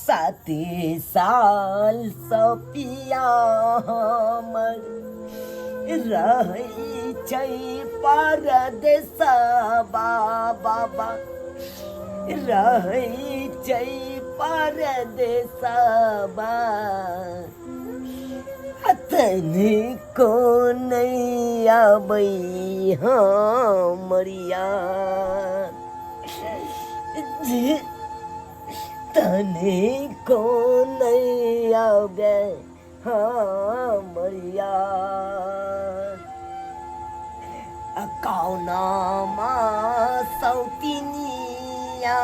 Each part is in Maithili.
7 साल सँ पिया हमर रहै छै परदेसबा बाबा, रहै छै परदेसबा, तनिको नहि आबै हमर याद जे, तनिको नहि आबै हमर याद। आ कौनामा सौतिनिया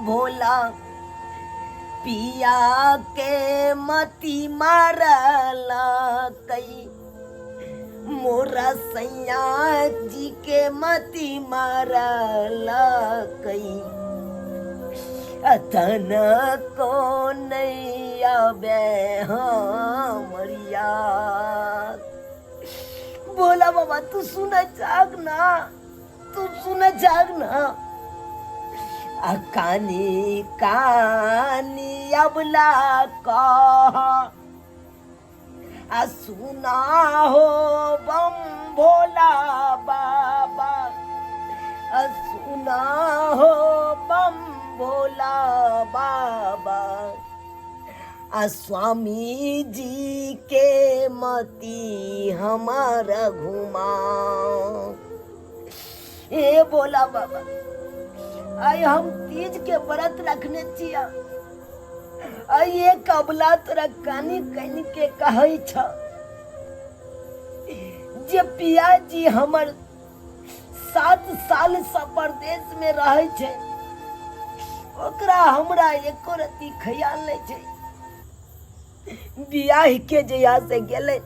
भोला पिया के मती मारला कई, मोरा सैया जी के मती मारला कई, तन को नहीं आबे हमर याद। भोला बाबा, तू सुन जाग ना, तू सुन जाग ना। आ कानी कानी अबला कह आ सुना हो बम भोला बाबा, आ सुना हो बम भोला बाबा, आ स्वामी जी के मती हमारा घुमाओ। ए भोला बाबा, आइ हम तीज के व्रत रखने छिया। आइ एक अबला तोरा कानी कानी के कहै छ जे पिया जी हमर 7 साल से परदेश में रहै छै, ओकरा हमरा एको रत्ती ख्याल नहि छै। बियाह के जहिया से गेलै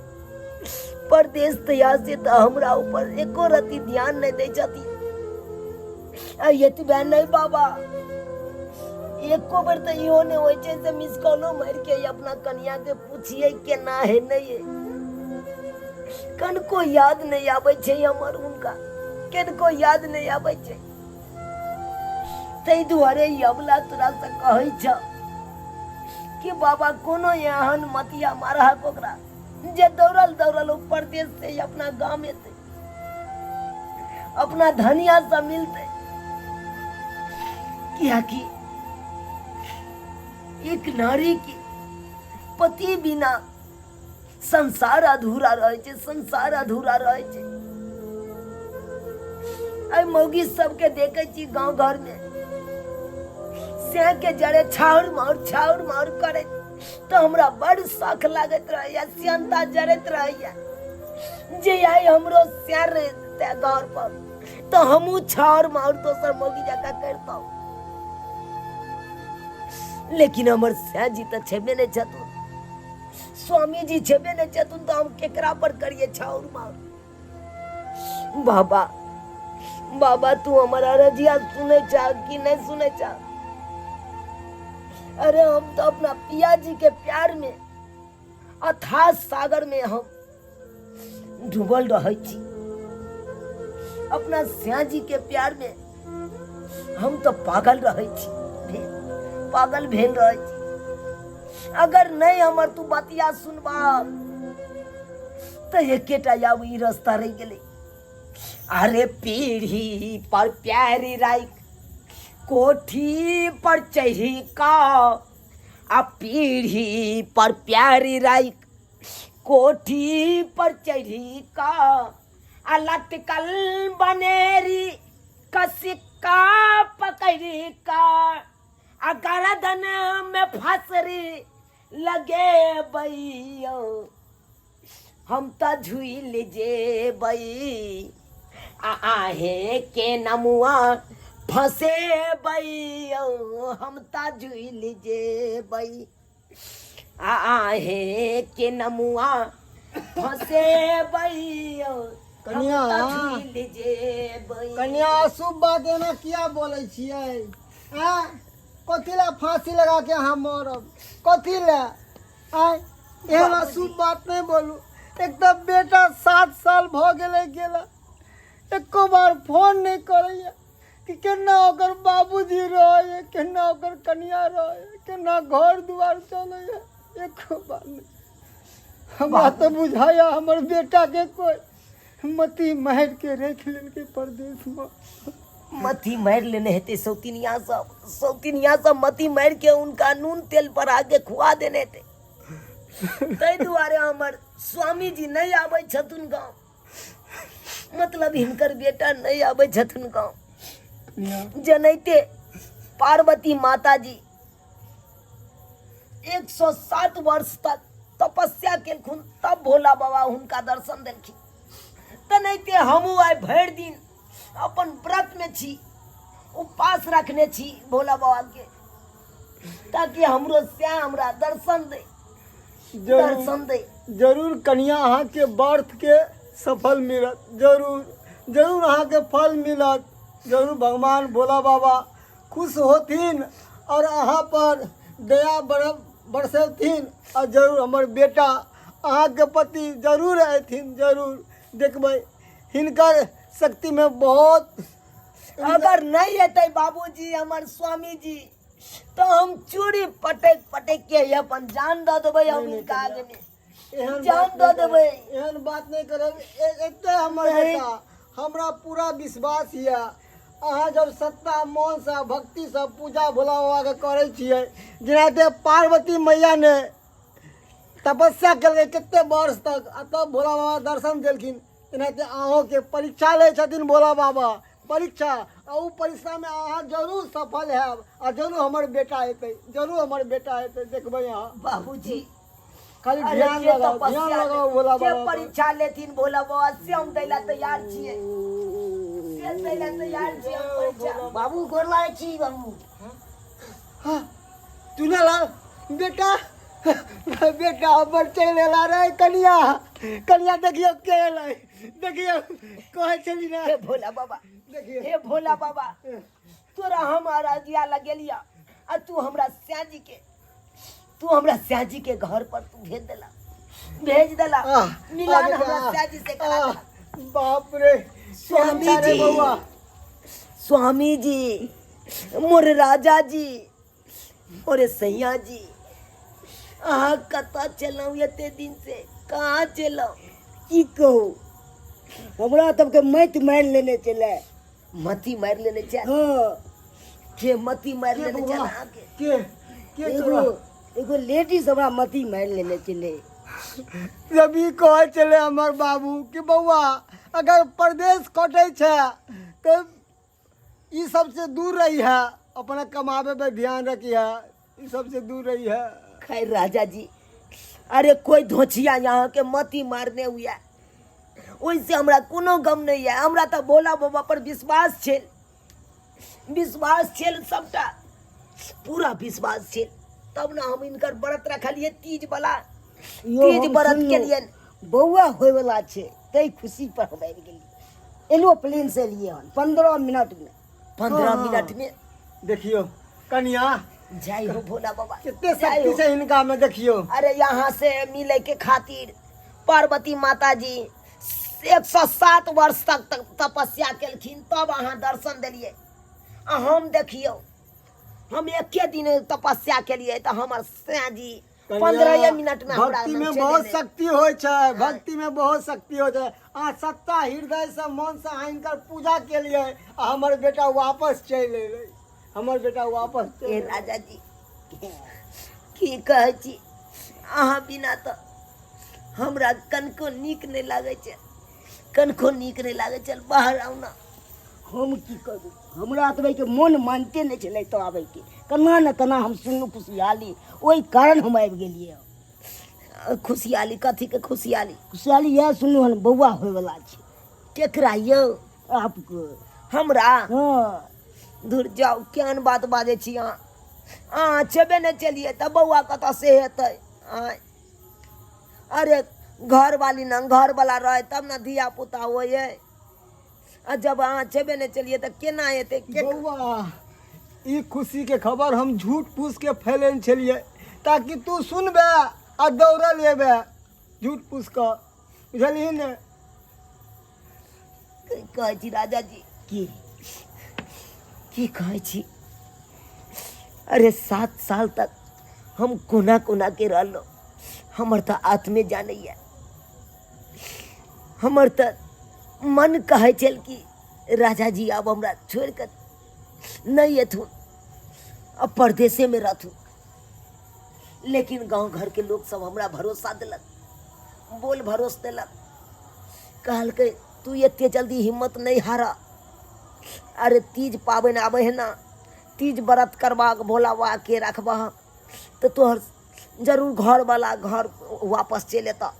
परदेश तहिया से तऽ हमरा ऊपर एको रत्ती ध्यान नहि दै छथिन। आ एतबे नहि बाबा, एको बेर तऽ इहो नहि होइ छै से मिस कॉलो मारि के अपना कनिया के पुछियै केना है नहि है। कनको याद नहि आबै छै हमर हुनका, कनको याद नहि आबै छै। ताहि दुआरे ई अबला तोरा से कहै छ कि बाबा, कोनो एहन मतिया मारहक ओकरा जे दौड़ल दौड़ल ओ परदेश से अपना गाम एतै, अपना धनिया से मिलतै। कियाकि एक नारी के पति बिना संसार अधूरा रहै छै, संसार अधूरा रहै छै। एहि मौगी सबके देखै छी गाँव घरमे के जरे छाउर माउर छाउर माउर करे तऽ हमरा बड़ शौक लागैत रहैया, सियनता जरैत रहैया जे आइ हमरो स्यार रहिते घर पर तऽ हमहूँ छाउर माउर दोसर मौगी जकाँ करितहुँ। लेकिन हमर सैजी तऽ छेबे नहि छथुन, स्वामी जी छेबे नहि छथुन, तऽ हम केकरा पर करिए छाउर माउर? बाबा, बाबा, तू हमर अरजिया सुनै छा कि नहि सुनै छा? अरे, हम तो अपना पिया जी के प्यार में अथाह सागर में हम डूबल रहै छी। अपना श्या जी के प्यार में हम तो पागल रहै छी, पागल भेल रहै छी। अगर नहीं हमर तू बतिया सुनबा तऽ एकेटा आब ई रास्ता रहि गेलै। अरे, पीढ़ी पर प्यारी राख कोठी पर चढ़ी का, आ पीढ़ी पर प्यारी राख कोठी पर चढ़ी का, आ लटकल बनेरी का सिक्का पकड़ी का, आ गरदन में फसरी लगे बैयो, हम तऽ झुलि जेबै आ आहे के नमुआ फसेबै, हम तऽ झुलि जेबै आ आहे के नमुआ फसेबै, हम कनिया। तऽ झुलि जेबै। कन्या, अशुभ बात एना किया बोलै छियै? आँय, कथी लए फांसी लगा के अहाँ मरब? कथी लए? आँय, एहन अशुभ बात नहि बोलू। एक तऽ बेटा 7 साल भऽ गेलै गेला, एको बार फोन नहि करैया, कि केना ओकर बाबूजी रहै केना ओकर कनिया रहै केना घर दुआर चलै है एको बात नहि हमरा तऽ बुझाया हमर बेटाके कोइ मती मारिके राखि लेलकै परदेशमे। मथी मारि लेने हेतै सौतिनिया सब, सौतिनिया सब मथी मारि के उनका नून तेल पर आके खुआ देने हेतै। ताहि दुआरे हमर स्वामी जी नहि आबै छथुन गाँव, मतलब हिनकर बेटा नहि आबै छथुन गाँव। जनैते पार्वती माता जी 107 वर्ष तक तपस्या केलखुन, तब भोला बाबा हुनका दर्शन देलखिन। तेनाहिते हमहूँ आइ भरि दिन अपन व्रत में छी, उपवास रखने छी भोला बाबा के, ताकि हमरो श्याम हमरा दर्शन दे, दर्शन दे। जरूर कनिया अहाँके व्रत के सफल मिलत, जरूर जरूर अहाँके फल मिलत, जरूर भगवान भोला बाबा खुश होथिन और अहाँ पर दया बरसेथिन और जरूर हमर बेटा अहाँके पति जरूर अयथिन, जरूर देखबै हिनकर शक्ति में बहुत। अगर नहीं एतै बाबूजी हमर स्वामी जी तो हम चूड़ी पटक पटक के अपन जान दऽ देबै हम हिनका आगे में। एहन जान बात दऽ नहि देबै। करब, एहन बात नहि करब। एते हमर नहीं। बेटा हमरा पूरा विश्वास यऽ, अहाँ जब सत्ता मोनसँ भक्तिसँ पूजा भोला बाबाके करै छियै, जेनाहिते पार्वती मैया ने तपस्या केलकै कते वर्ष तक आ तब भोला बाबा दर्शन देलखिन, तेनाहिते अहूँके परीक्षा लै छथिन भोला बाबा परीक्षा, आ ओ परीक्षामे अहाँ जरूर सफल हैब आ जरूर हमर बेटा एतै, जरूर हमर बेटा एतै, देखबै अहाँ। बाबूजी खाली अरे ध्यान जे लगाउ, तपस्या ध्यान लगाउ भोला जे बाबा पर। परीक्षा लेथिन भोला बाबा से हम दै ला तैयार छियै, से दै ला तैयार छियै हम परीक्षा। बाबू गोर लागै छी बाबू। हाँ, चुनालाल बेटा, बेटा हमर चलि एला रे। कनिया, कनिया देखियौ के एलै, देखियौ कहै छली ने। हे भोला बाबा, देखियौ। हे भोला बाबा, तोरा हम अरजिया लगेलिया आ तू हमरा श्याजी के, तू हमरा श्याजी के घर पर तू भेज देला, भेज देला। आह, मिलान आ बेटा, हमरा श्याजी से करा आह, देला। बाप रे स्वामी केहन रे जी। बौआ। स्वामी जी, मोर राजा जी, मोरे सैया जी, अहाँ कतऽ चलहुँ एते दिन से, कहाँ चलहुँ? की कहू, हमरा सबके मति मारि लेने छलै। मति मारि लेने छल? हँ। के मति मारि के लेने छल बौआ? अहाँके? के एगो तोरा? एगो लेडीज हमरा मति मारि लेने छलै। जब ई कहै छलै हमर बाबू कि बौआ अगर परदेश कटै छै तऽ ई सबसे दूर रही है, अपना कमाबे पे ध्यान रखी है, ई सबसे दूर रही है। खैर राजा जी, अरे कोई धोछिया यहाँ के मती मारने हुआ, ओहिसे हमरा कोनो गम नहीं है। हमरा तऽ भोला बाबा पर विश्वास छल, विश्वास छल, सबटा पूरा विश्वास छल, तब ने हम हिनकर व्रत रखलियै तीज वाला, यौ, तीज हम व्रत सुनलहुँ, केलियनि। बौआ होयवला छै ताहि खुशी पर हम आबि गेलियै। एलो प्लेन से एलियै हन 15 मिनट में। 15 हाँ। मिनट में? देखियौ कनिया, जय हो भोला बाबा, कते जय शक्ति हो। छै हिनका में, देखियौ। अरे यहाँ से मिले के खातिर पार्वती माता जी 107 वर्ष तक तपस्या केलखिन, तब अहाँ दर्शन देलियै। आ हम देखियौ, हम एके दिन तपस्या केलियै तऽ हमर सैया जी 15 मिनट में हमरा भक्ति में लग चलि बहुत एलै। शक्ति होइ छै, भक्ति में बहुत शक्ति होइ छै। अहाँ सत्ता हृदय से मन से अहाँ हिनकर पूजा केलियै आ हमर बेटा वापस चलि एलै, हमर बेटा वापस चलि ए एलै। राजा जी, की कहै छी, अहाँ बिना तऽ हमरा कनको नीक नहि लागै छै, कनको नीक नहि लागै छै। बाहर आउ ने। हम की करू, हमरा तऽ के मोन मानते नहि छलै तऽ आबैके, केना ने केना हम सुनलहुँ खुशहाली, ओहि कारण हम आबि गेलियै। खुशहाली कथीके खुशहाली? खुशहाली इएह सुनलहुँ हन बौआ होयवला छै। केकरा यौ? आपके। हमरा? हँ। दूर जाउ, केहन बात बाजै छी अहाँ? अहाँ छेबे नहि चलियै तऽ बौआ कतऽ से हेतै? आँय, अरे घरवाली ने घरवला रहै तब ने धिया पुता होइए, आ जब अहाँ छेबे नहि चलियै तऽ केना हेतै? के बौआ, ई खुशी के खबर हम झूठ फूस के फैलेने छलियै ताकि तू सुनबे आ दौड़ल एबे झूठ फूस के, बुझलिही ने? कहै छी राजा जी की की कहै छी अरे 7 साल तक हम कोना कोना के रहलहुँ, हमर तऽ आत्मे जानैया। हमर तऽ मन कहै छल कि राजा जी आब हमरा छोड़ि कऽ नहि एथुन, अब परदेसेमे रहथुन। लेकिन गाँव घरके लोक सब हमरा भरोसा देलक, बोल भरोस देलक, कहलकै तू एते जल्दी हिम्मत नहि हारा। अरे तीज पाबनि आबै है ना, तीज व्रत करबाक भोला बाबा के रखबह तऽ तोहर जरूर घरवला घर वापस चलि एतऽ।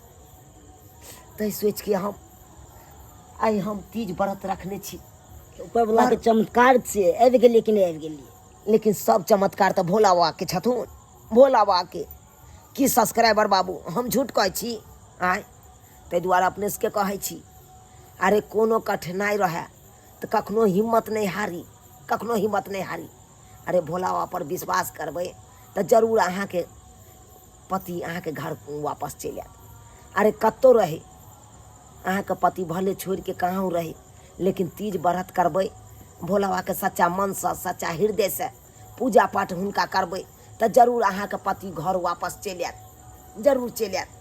तै सोचिके हम आइ हम तीज व्रत रखने छी। ऊपरवला के चमत्कार से आबि गेलियै कि नहि आबि गेलियै? लेकिन सब चमत्कार तऽ भोला बाबा के छथुन, भोला बाबा के। की सब्सक्राइबर बाबू, हम झूठ कहै छी? आँय, ताहि दुआरे अपने सबके कहै छी, अरे कोनो कठिनाइ रहए तऽ कखनो हिम्मत नहि हारी, कखनो हिम्मत नहि हारी। अरे भोला बाबा पर विश्वास करबै तऽ जरूर अहाँके पति अहाँके घर वापस चलि आयत। अरे कतहु रहै अहाँके पति, भले छोड़िके कहाँ रहै, लेकिन तीज व्रत करबै भोला बाबाके सच्चा मनसँ, सच्चा हृदयसँ पूजा पाठ हुनका करबै तऽ जरूर अहाँके पति घर वापस चलि आयत, जरूर चलि आयत।